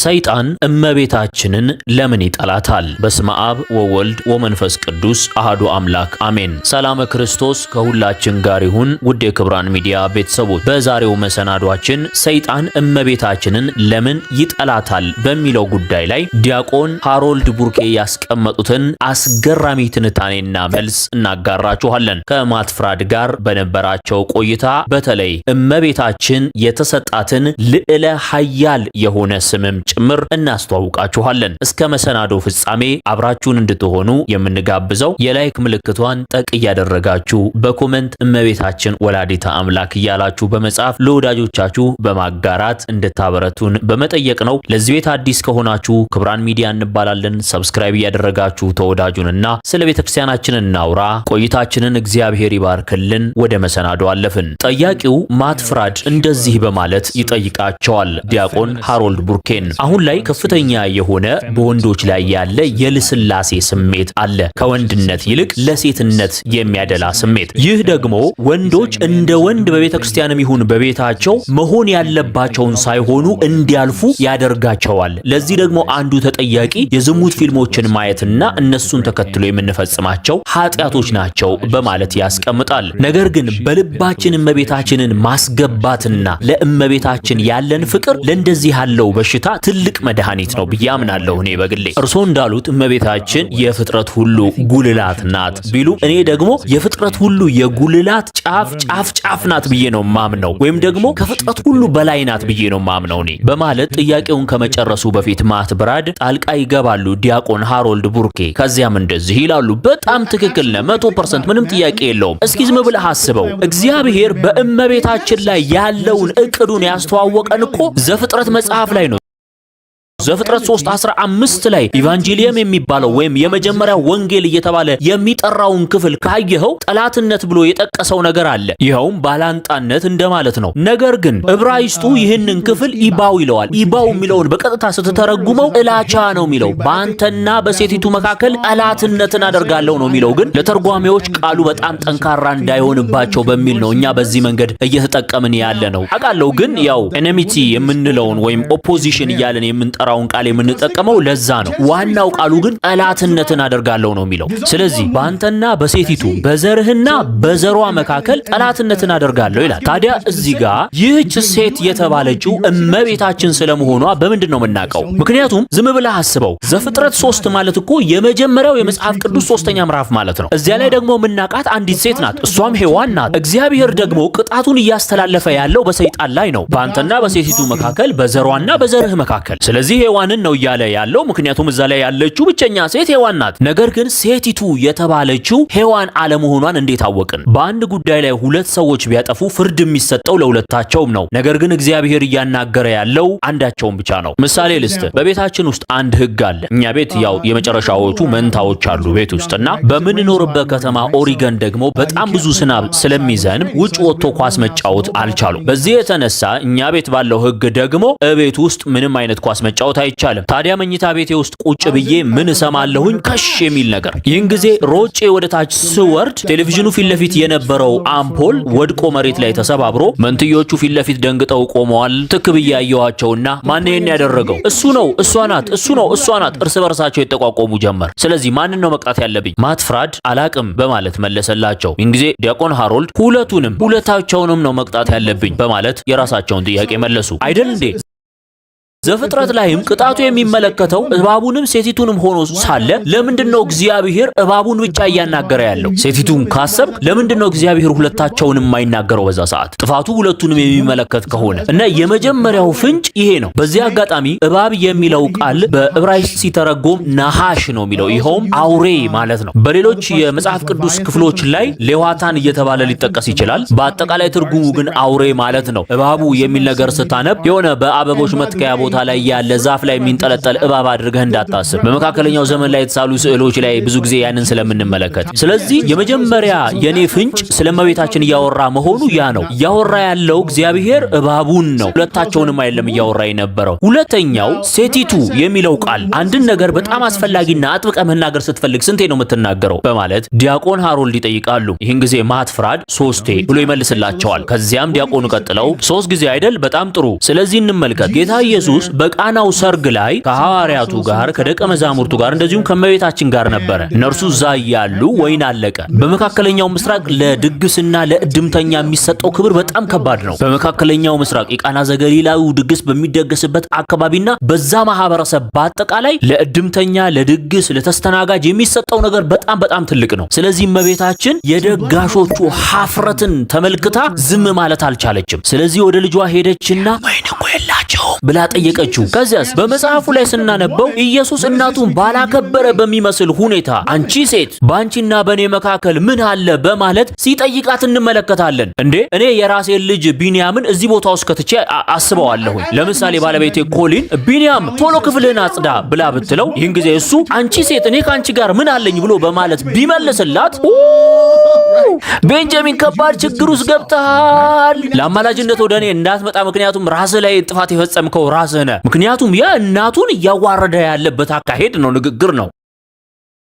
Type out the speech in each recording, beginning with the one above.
ሰይጣን እመቤታችንን ለምን ይጠላታል? በስመ አብ ወወልድ ወመንፈስ ቅዱስ አሐዱ አምላክ አሜን። ሰላመ ክርስቶስ ከሁላችን ጋር ይሁን። ውድ የክብራን ሚዲያ ቤተሰቦች፣ በዛሬው መሰናዷችን ሰይጣን እመቤታችንን ለምን ይጠላታል በሚለው ጉዳይ ላይ ዲያቆን ሃሮልድ ቡርኬ ያስቀመጡትን አስገራሚ ትንታኔና መልስ እናጋራችኋለን። ከማትፍራድ ጋር በነበራቸው ቆይታ በተለይ እመቤታችን የተሰጣትን ልዕለ ኃያል የሆነ ስምም ጭምር እናስተዋውቃችኋለን። እስከ መሰናዶ ፍጻሜ አብራችሁን እንድትሆኑ የምንጋብዘው የ like ምልክቷን ጠቅ እያደረጋችሁ፣ በ comment እመቤታችን ወላዲተ አምላክ እያላችሁ በመጻፍ ለወዳጆቻችሁ በማጋራት እንድታበረቱን በመጠየቅ ነው። ለዚህ ቤት አዲስ ከሆናችሁ ክብራን ሚዲያ እንባላለን። Subscribe እያደረጋችሁ ተወዳጁንና ስለ ቤተክርስቲያናችን እናውራ። ቆይታችንን እግዚአብሔር ይባርክልን። ወደ መሰናዶ አለፍን። ጠያቂው ማትፍራድ እንደዚህ በማለት ይጠይቃቸዋል ዲያቆን ሃሮልድ ቡርኬን። አሁን ላይ ከፍተኛ የሆነ በወንዶች ላይ ያለ የልስላሴ ስሜት አለ፣ ከወንድነት ይልቅ ለሴትነት የሚያደላ ስሜት። ይህ ደግሞ ወንዶች እንደ ወንድ በቤተ ክርስቲያንም ይሁን በቤታቸው መሆን ያለባቸውን ሳይሆኑ እንዲያልፉ ያደርጋቸዋል። ለዚህ ደግሞ አንዱ ተጠያቂ የዝሙት ፊልሞችን ማየትና እነሱን ተከትሎ የምንፈጽማቸው ኃጢአቶች ናቸው በማለት ያስቀምጣል። ነገር ግን በልባችን እመቤታችንን ማስገባትና ለእመቤታችን ያለን ፍቅር ለእንደዚህ ያለው በሽታ ትልቅ መድኃኒት ነው ብዬ አምናለሁ እኔ በግሌ። እርሶ እንዳሉት እመቤታችን የፍጥረት ሁሉ ጉልላት ናት ቢሉ፣ እኔ ደግሞ የፍጥረት ሁሉ የጉልላት ጫፍ ጫፍ ጫፍ ናት ብዬ ነው ማምነው፣ ወይም ደግሞ ከፍጥረት ሁሉ በላይ ናት ብዬ ነው ማምነው እኔ በማለት ጥያቄውን ከመጨረሱ በፊት ማት ብራድ ጣልቃ ይገባሉ ዲያቆን ሃሮልድ ቡርኬ። ከዚያም እንደዚህ ይላሉ። በጣም ትክክል ነህ፣ 100% ምንም ጥያቄ የለውም። እስኪ ዝም ብለህ አስበው፣ እግዚአብሔር በእመቤታችን ላይ ያለውን እቅዱን ያስተዋወቀን እኮ ዘፍጥረት መጽሐፍ ላይ ነው። ዘፍጥረት 3:15 ላይ ኢቫንጀሊየም የሚባለው ወይም የመጀመሪያ ወንጌል እየተባለ የሚጠራውን ክፍል ካየኸው ጠላትነት ብሎ የጠቀሰው ነገር አለ። ይኸውም ባላንጣነት እንደማለት ነው። ነገር ግን ዕብራይስጡ ይህንን ክፍል ኢባው ይለዋል። ኢባው የሚለውን በቀጥታ ስትተረጉመው ጥላቻ ነው የሚለው። በአንተና በሴቲቱ መካከል ጠላትነትን አደርጋለሁ ነው የሚለው። ግን ለተርጓሚዎች ቃሉ በጣም ጠንካራ እንዳይሆንባቸው በሚል ነው እኛ በዚህ መንገድ እየተጠቀምን ያለ ነው። አውቃለሁ። ግን ያው enmity የምንለውን ወይም opposition እያለን የምንጠራውን ቃል የምንጠቀመው ለዛ ነው። ዋናው ቃሉ ግን ጠላትነትን አደርጋለሁ ነው የሚለው። ስለዚህ በአንተና በሴቲቱ፣ በዘርህና በዘሯ መካከል ጠላትነትን አደርጋለሁ ይላል። ታዲያ እዚህ ጋር ይህች ሴት የተባለችው እመቤታችን ስለመሆኗ በምንድን ነው የምናውቀው? ምክንያቱም ዝም ብለህ አስበው፣ ዘፍጥረት 3 ማለት እኮ የመጀመሪያው የመጽሐፍ ቅዱስ ሶስተኛ ምዕራፍ ማለት ነው። እዚያ ላይ ደግሞ የምናውቃት አንዲት ሴት ናት፣ እሷም ሔዋን ናት። እግዚአብሔር ደግሞ ቅጣቱን እያስተላለፈ ያለው በሰይጣን ላይ ነው፣ በአንተና በሴቲቱ መካከል፣ በዘሯና በዘርህ መካከል። ስለዚህ ሔዋንን ነው እያለ ያለው፣ ምክንያቱም እዛ ላይ ያለችው ብቸኛ ሴት ሔዋን ናት። ነገር ግን ሴቲቱ የተባለችው ሔዋን አለመሆኗን እንዴት አወቅን? በአንድ ጉዳይ ላይ ሁለት ሰዎች ቢያጠፉ ፍርድ የሚሰጠው ለሁለታቸውም ነው። ነገር ግን እግዚአብሔር እያናገረ ያለው አንዳቸውን ብቻ ነው። ምሳሌ ልስጥ። በቤታችን ውስጥ አንድ ህግ አለ። እኛ ቤት ያው የመጨረሻዎቹ መንታዎች አሉ ቤት ውስጥ እና በምንኖርበት ከተማ ኦሪገን ደግሞ በጣም ብዙ ዝናብ ስለሚዘንብ ውጭ ወጥቶ ኳስ መጫወት አልቻሉም። በዚህ የተነሳ እኛ ቤት ባለው ህግ ደግሞ እቤት ውስጥ ምንም አይነት ኳስ መጫወት አይቻልም። ታዲያ መኝታ ቤቴ ውስጥ ቁጭ ብዬ ምን እሰማለሁኝ? ከሽ የሚል ነገር። ይህን ጊዜ ሮጬ ወደ ታች ስወርድ ቴሌቪዥኑ ፊት ለፊት የነበረው አምፖል ወድቆ መሬት ላይ ተሰባብሮ መንትዮቹ ፊት ለፊት ደንግጠው ቆመዋል። ትክ ብዬ ያየኋቸውና ማን ይሄን ያደረገው? እሱ ነው፣ እሷ ናት፣ እሱ ነው፣ እሷ ናት። እርስ በርሳቸው ይጠቋቆሙ ጀመር። ስለዚህ ማንን ነው መቅጣት ያለብኝ? ማትፍራድ አላቅም በማለት መለሰላቸው። ይህን ጊዜ ዲያቆን ሃሮልድ ሁለቱንም፣ ሁለታቸውንም ነው መቅጣት ያለብኝ በማለት የራሳቸውን ጥያቄ መለሱ። አይደል እንዴ? ዘፍጥረት ላይም ቅጣቱ የሚመለከተው እባቡንም ሴቲቱንም ሆኖ ሳለ ለምንድን ነው እግዚአብሔር እባቡን ብቻ እያናገረ ያለው? ሴቲቱን ካሰብክ ለምንድን ነው እግዚአብሔር ሁለታቸውንም የማይናገረው በዛ ሰዓት? ጥፋቱ ሁለቱንም የሚመለከት ከሆነ። እና የመጀመሪያው ፍንጭ ይሄ ነው። በዚህ አጋጣሚ እባብ የሚለው ቃል በዕብራይስጥ ሲተረጎም ናሃሽ ነው የሚለው፣ ይኸውም አውሬ ማለት ነው። በሌሎች የመጽሐፍ ቅዱስ ክፍሎች ላይ ሌዋታን እየተባለ ሊጠቀስ ይችላል። በአጠቃላይ ትርጉሙ ግን አውሬ ማለት ነው። እባቡ የሚል ነገር ስታነብ የሆነ በአበቦች መትከያ ቦታ ላይ ያለ ዛፍ ላይ የሚንጠለጠል እባብ አድርገህ እንዳታስብ። በመካከለኛው ዘመን ላይ የተሳሉ ስዕሎች ላይ ብዙ ጊዜ ያንን ስለምንመለከት። ስለዚህ የመጀመሪያ የኔ ፍንጭ ስለ እመቤታችን እያወራ መሆኑ ያ ነው። እያወራ ያለው እግዚአብሔር እባቡን ነው፣ ሁለታቸውንም አይደለም እያወራ የነበረው። ሁለተኛው ሴቲቱ የሚለው ቃል አንድን ነገር በጣም አስፈላጊና አጥብቀህ መናገር ስትፈልግ ስንቴ ነው የምትናገረው በማለት ዲያቆን ሃሮልድ ይጠይቃሉ። ይህን ጊዜ ማት ፍራድ ሶስቴ ብሎ ይመልስላቸዋል። ከዚያም ዲያቆኑ ቀጥለው ሶስት ጊዜ አይደል? በጣም ጥሩ። ስለዚህ እንመልከት። ጌታ ኢየሱስ ኢየሱስ በቃናው ሰርግ ላይ ከሐዋርያቱ ጋር፣ ከደቀ መዛሙርቱ ጋር፣ እንደዚሁም ከእመቤታችን ጋር ነበረ። እነርሱ እዛ እያሉ ወይን አለቀ። በመካከለኛው ምስራቅ ለድግስና ለእድምተኛ የሚሰጠው ክብር በጣም ከባድ ነው። በመካከለኛው ምስራቅ የቃና ዘገሊላዊ ድግስ በሚደገስበት አካባቢና በዛ ማህበረሰብ በአጠቃላይ ለእድምተኛ፣ ለድግስ፣ ለተስተናጋጅ የሚሰጠው ነገር በጣም በጣም ትልቅ ነው። ስለዚህ እመቤታችን የደጋሾቹ ሀፍረትን ተመልክታ ዝም ማለት አልቻለችም። ስለዚህ ወደ ልጇ ሄደችና ወይን እኮ የላቸውም ብላ ጠየቀችው። ከዚያስ በመጽሐፉ ላይ ስናነበው ኢየሱስ እናቱን ባላከበረ በሚመስል ሁኔታ አንቺ ሴት በአንቺና በእኔ መካከል ምን አለ በማለት ሲጠይቃት እንመለከታለን። እንዴ፣ እኔ የራሴን ልጅ ቢንያምን እዚህ ቦታ ውስጥ ከትቼ አስበዋለሁኝ። ለምሳሌ ባለቤቴ ኮሊን "ቢንያም፣ ቶሎ ክፍልህን አጽዳ" ብላ ብትለው፣ ይህን ጊዜ እሱ "አንቺ ሴት፣ እኔ ከአንቺ ጋር ምን አለኝ" ብሎ በማለት ቢመልስላት፣ ቤንጃሚን፣ ከባድ ችግር ውስጥ ገብተሃል። ለአማላጅነት ወደ እኔ እንዳትመጣ፣ ምክንያቱም ራስህ ላይ ጥፋት የፈጸምከው ራስህ ነህ። ምክንያቱም ያ እናቱን እያዋረደ ያለበት አካሄድ ነው፣ ንግግር ነው።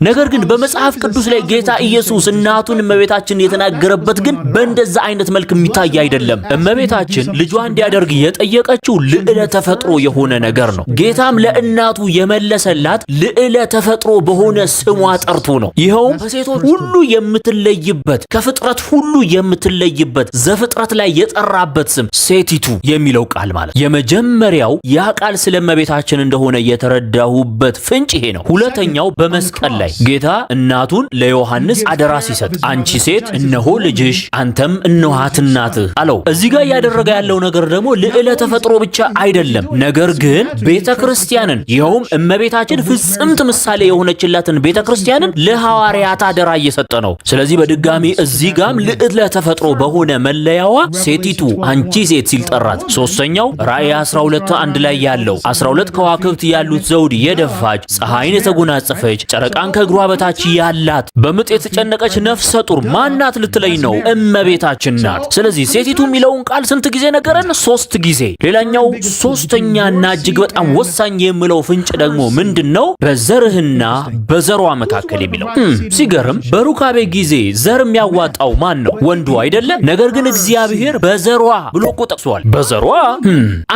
ነገር ግን በመጽሐፍ ቅዱስ ላይ ጌታ ኢየሱስ እናቱን እመቤታችን የተናገረበት ግን በእንደዛ አይነት መልክ የሚታይ አይደለም። እመቤታችን ልጇ እንዲያደርግ የጠየቀችው ልዕለ ተፈጥሮ የሆነ ነገር ነው። ጌታም ለእናቱ የመለሰላት ልዕለ ተፈጥሮ በሆነ ስሟ ጠርቶ ነው። ይኸውም ከሴቶች ሁሉ የምትለይበት፣ ከፍጥረት ሁሉ የምትለይበት፣ ዘፍጥረት ላይ የጠራበት ስም ሴቲቱ የሚለው ቃል ማለት የመጀመሪያው ያ ቃል ስለ እመቤታችን እንደሆነ የተረዳሁበት ፍንጭ ይሄ ነው። ሁለተኛው በመስቀል ላይ ጌታ እናቱን ለዮሐንስ አደራ ሲሰጥ "አንቺ ሴት፣ እነሆ ልጅሽ፣ አንተም እነኋት እናትህ" አለው። እዚህ ጋር እያደረገ ያለው ነገር ደግሞ ልዕለ ተፈጥሮ ብቻ አይደለም፣ ነገር ግን ቤተ ክርስቲያንን፣ ይኸውም እመቤታችን ፍጽምት ምሳሌ የሆነችላትን ቤተ ክርስቲያንን ለሐዋርያት አደራ እየሰጠ ነው። ስለዚህ በድጋሚ እዚህ ጋም ልዕለ ተፈጥሮ በሆነ መለያዋ ሴቲቱ፣ አንቺ ሴት ሲል ጠራት። ሶስተኛው ራእይ 12:1 ላይ ያለው 12 ከዋክብት ያሉት ዘውድ የደፋች፣ ፀሐይን የተጎናጸፈች፣ ጨረቃን ከእግሯ በታች ያላት፣ በምጥ የተጨነቀች ነፍሰ ጡር ማናት ልትለኝ ነው? እመቤታችን ናት። ስለዚህ ሴቲቱ የሚለውን ቃል ስንት ጊዜ ነገረን? ሶስት ጊዜ። ሌላኛው ሶስተኛና እጅግ በጣም ወሳኝ የምለው ፍንጭ ደግሞ ምንድን ነው? በዘርህና በዘሯ መካከል የሚለው። ሲገርም በሩካቤ ጊዜ ዘር የሚያዋጣው ማን ነው? ወንዱ አይደለም? ነገር ግን እግዚአብሔር በዘሯ ብሎ እኮ ጠቅሷል። በዘሯ።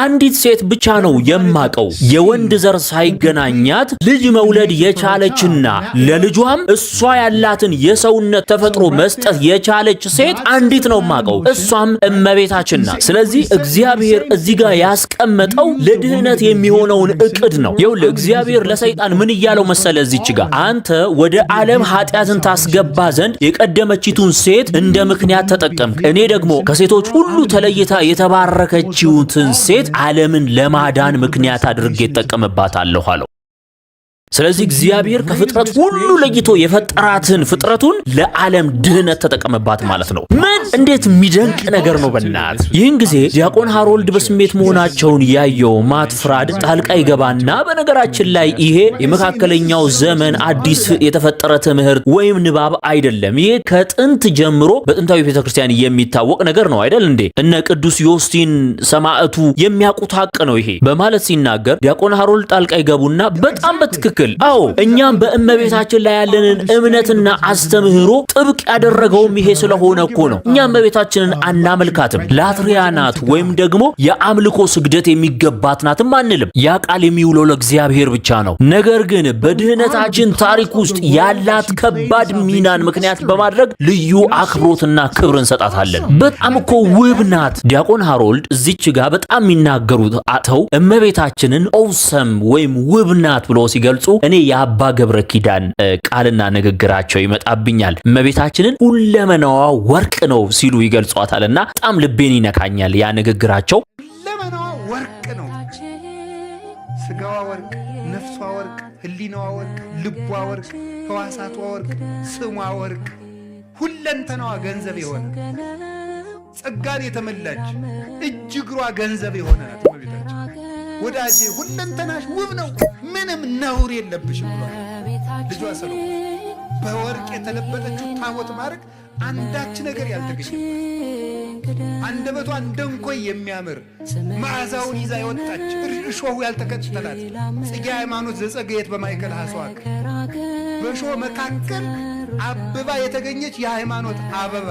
አንዲት ሴት ብቻ ነው የማቀው የወንድ ዘር ሳይገናኛት ልጅ መውለድ የቻለችና ለልጇም እሷ ያላትን የሰውነት ተፈጥሮ መስጠት የቻለች ሴት አንዲት ነው የማቀው፣ እሷም እመቤታችን ናት። ስለዚህ እግዚአብሔር እዚህ ጋር ያስቀመጠው ለድህነት የሚሆነውን እቅድ ነው። ይኸውልህ፣ እግዚአብሔር ለሰይጣን ምን እያለው መሰለ? እዚች ጋር አንተ ወደ ዓለም ኃጢአትን ታስገባ ዘንድ የቀደመችቱን ሴት እንደ ምክንያት ተጠቀምክ። እኔ ደግሞ ከሴቶች ሁሉ ተለይታ የተባረከችውን ሴት ዓለምን ለማዳን ምክንያት አድርጌ እጠቀምባታለሁ አለው። ስለዚህ እግዚአብሔር ከፍጥረት ሁሉ ለይቶ የፈጠራትን ፍጥረቱን ለዓለም ድህነት ተጠቀመባት ማለት ነው። ምን እንዴት የሚደንቅ ነገር ነው በናት። ይህን ጊዜ ዲያቆን ሃሮልድ በስሜት መሆናቸውን ያየው ማት ፍራድ ጣልቃ ይገባና በነገራችን ላይ ይሄ የመካከለኛው ዘመን አዲስ የተፈጠረ ትምህርት ወይም ንባብ አይደለም። ይሄ ከጥንት ጀምሮ በጥንታዊ ቤተክርስቲያን የሚታወቅ ነገር ነው አይደል እንዴ? እነ ቅዱስ ዮስቲን ሰማዕቱ የሚያውቁት ሀቅ ነው ይሄ በማለት ሲናገር ዲያቆን ሃሮልድ ጣልቃ ይገቡና በጣም በትክክል፣ አዎ፣ እኛም በእመቤታችን ላይ ያለንን እምነትና አስተምህሮ ጥብቅ ያደረገውም ይሄ ስለሆነ እኮ ነው። እኛ እመቤታችንን አናመልካትም። ላትሪያ ናት ወይም ደግሞ የአምልኮ ስግደት የሚገባት ናትም አንልም። ያ ቃል የሚውለው ለእግዚአብሔር ብቻ ነው። ነገር ግን በድህነታችን ታሪክ ውስጥ ያላት ከባድ ሚናን ምክንያት በማድረግ ልዩ አክብሮትና ክብር እንሰጣታለን። በጣም እኮ ውብ ናት። ዲያቆን ሃሮልድ እዚች ጋር በጣም የሚናገሩት አተው እመቤታችንን awesome ወይም ውብ ናት ብሎ ሲገልጹ እኔ የአባ ገብረ ኪዳን ቃልና ንግግራቸው ይመጣብኛል። እመቤታችንን ሁለመናዋ ወርቅ ነው ሲሉ ይገልጿታልና በጣም ልቤን ይነካኛል ያ ንግግራቸው። ሁለመናዋ ወርቅ ነው። ስጋዋ ወርቅ፣ ነፍሷ ወርቅ፣ ህሊናዋ ወርቅ፣ ልቧ ወርቅ፣ ህዋሳቷ ወርቅ፣ ስሟ ወርቅ፣ ሁለንተናዋ ገንዘብ የሆነ፣ ጸጋን የተመላች፣ እጅ እግሯ ገንዘብ የሆነ ናት እመቤታችን። ወዳጄ፣ ሁለንተናሽ ውብ ነው፣ ምንም ነውር የለብሽም ብሏል ልጇ ሰሎሞን። በወርቅ የተለበጠችው ታቦት ማድረግ አንዳች ነገር ያልተገኘባት አንደበቷ እንደ እንኮይ የሚያምር መዓዛውን ይዛ የወጣች፣ እሾሁ ያልተከተላት፣ ጽጌ ሃይማኖት ዘጸገየት በማእከለ አስዋክ፣ በእሾህ መካከል አብባ የተገኘች የሃይማኖት አበባ፣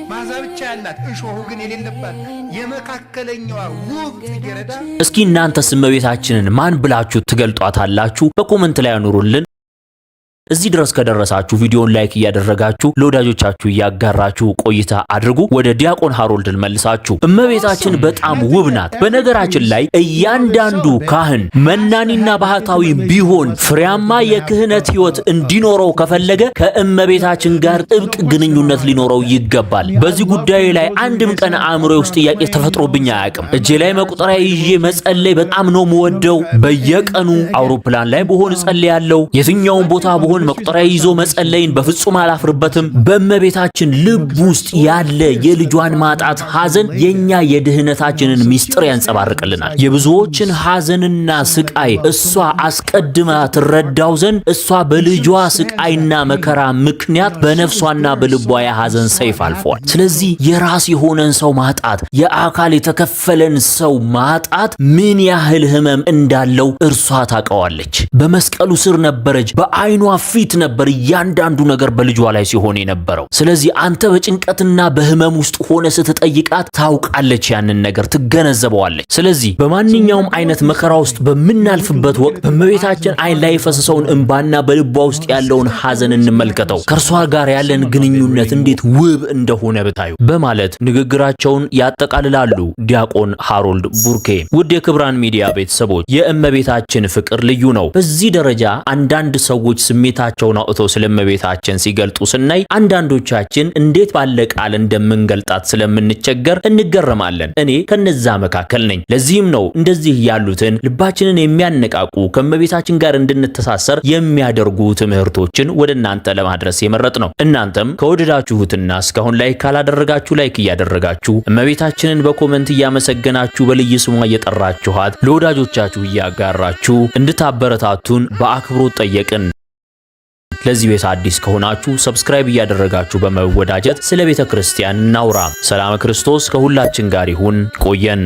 መዓዛ ብቻ ያላት እሾሁ ግን የሌለባት የመካከለኛዋ ውብ ጽጌረዳ። እስኪ እናንተስ እመቤታችንን ማን ብላችሁ ትገልጧታላችሁ? በ comment ላይ አኑሩልን። እዚህ ድረስ ከደረሳችሁ ቪዲዮን like እያደረጋችሁ ለወዳጆቻችሁ እያጋራችሁ ቆይታ አድርጉ። ወደ ዲያቆን ሃሮልድ ልመልሳችሁ። እመቤታችን በጣም ውብ ናት። በነገራችን ላይ እያንዳንዱ ካህን መናኒና ባህታዊ ቢሆን ፍሬያማ የክህነት ሕይወት እንዲኖረው ከፈለገ ከእመቤታችን ጋር ጥብቅ ግንኙነት ሊኖረው ይገባል። በዚህ ጉዳይ ላይ አንድም ቀን አእምሮዬ ውስጥ ጥያቄ ተፈጥሮብኝ አያውቅም። እጄ ላይ መቁጠሪያ ይዤ መጸለይ በጣም ነው የምወደው። በየቀኑ አውሮፕላን ላይ ብሆን እጸልያለሁ። የትኛውም ቦታ ብሆን መቁጠሪያ ይዞ መጸለይን በፍጹም አላፍርበትም። በእመቤታችን ልብ ውስጥ ያለ የልጇን ማጣት ሐዘን የኛ የድህነታችንን ሚስጥር ያንጸባርቅልናል። የብዙዎችን ሐዘንና ስቃይ እሷ አስቀድማ ትረዳው ዘንድ እሷ በልጇ ስቃይና መከራ ምክንያት በነፍሷና በልቧ የሐዘን ሰይፍ አልፈዋል። ስለዚህ የራስ የሆነን ሰው ማጣት፣ የአካል የተከፈለን ሰው ማጣት ምን ያህል ህመም እንዳለው እርሷ ታውቀዋለች። በመስቀሉ ስር ነበረች። በአይኗ ፊት ነበር እያንዳንዱ ነገር በልጇ ላይ ሲሆን የነበረው። ስለዚህ አንተ በጭንቀትና በህመም ውስጥ ሆነህ ስትጠይቃት ታውቃለች፣ ያንን ነገር ትገነዘበዋለች። ስለዚህ በማንኛውም አይነት መከራ ውስጥ በምናልፍበት ወቅት በእመቤታችን አይን ላይ የፈሰሰውን እንባና በልቧ ውስጥ ያለውን ሐዘን እንመልከተው። ከእርሷ ጋር ያለን ግንኙነት እንዴት ውብ እንደሆነ ብታዩ በማለት ንግግራቸውን ያጠቃልላሉ ዲያቆን ሃሮልድ ቡርኬ። ውድ የክብራን ሚዲያ ቤተሰቦች፣ የእመቤታችን ፍቅር ልዩ ነው። በዚህ ደረጃ አንዳንድ ሰዎች ስሜታቸውን አውጥተው ስለ እመቤታችን ሲገልጡ ስናይ አንዳንዶቻችን እንዴት ባለ ቃል እንደምንገልጣት ስለምንቸገር እንገረማለን። እኔ ከነዛ መካከል ነኝ። ለዚህም ነው እንደዚህ ያሉትን ልባችንን የሚያነቃቁ፣ ከእመቤታችን ጋር እንድንተሳሰር የሚያደርጉ ትምህርቶችን ወደ እናንተ ለማድረስ የመረጥነው። እናንተም ከወደዳችሁትና እስካሁን like ካላደረጋችሁ like እያደረጋችሁ፣ እመቤታችንን በ comment እያመሰገናችሁ፣ በልዩ ስሟ እየጠራችኋት ለወዳጆቻችሁ እያጋራችሁ እንድታበረታቱን በአክብሮት ጠየቅን። ለዚህ ቤት አዲስ ከሆናችሁ subscribe እያደረጋችሁ በመወዳጀት ስለ ቤተ ክርስቲያን እናውራ። ሰላም ክርስቶስ ከሁላችን ጋር ይሁን። ቆየን።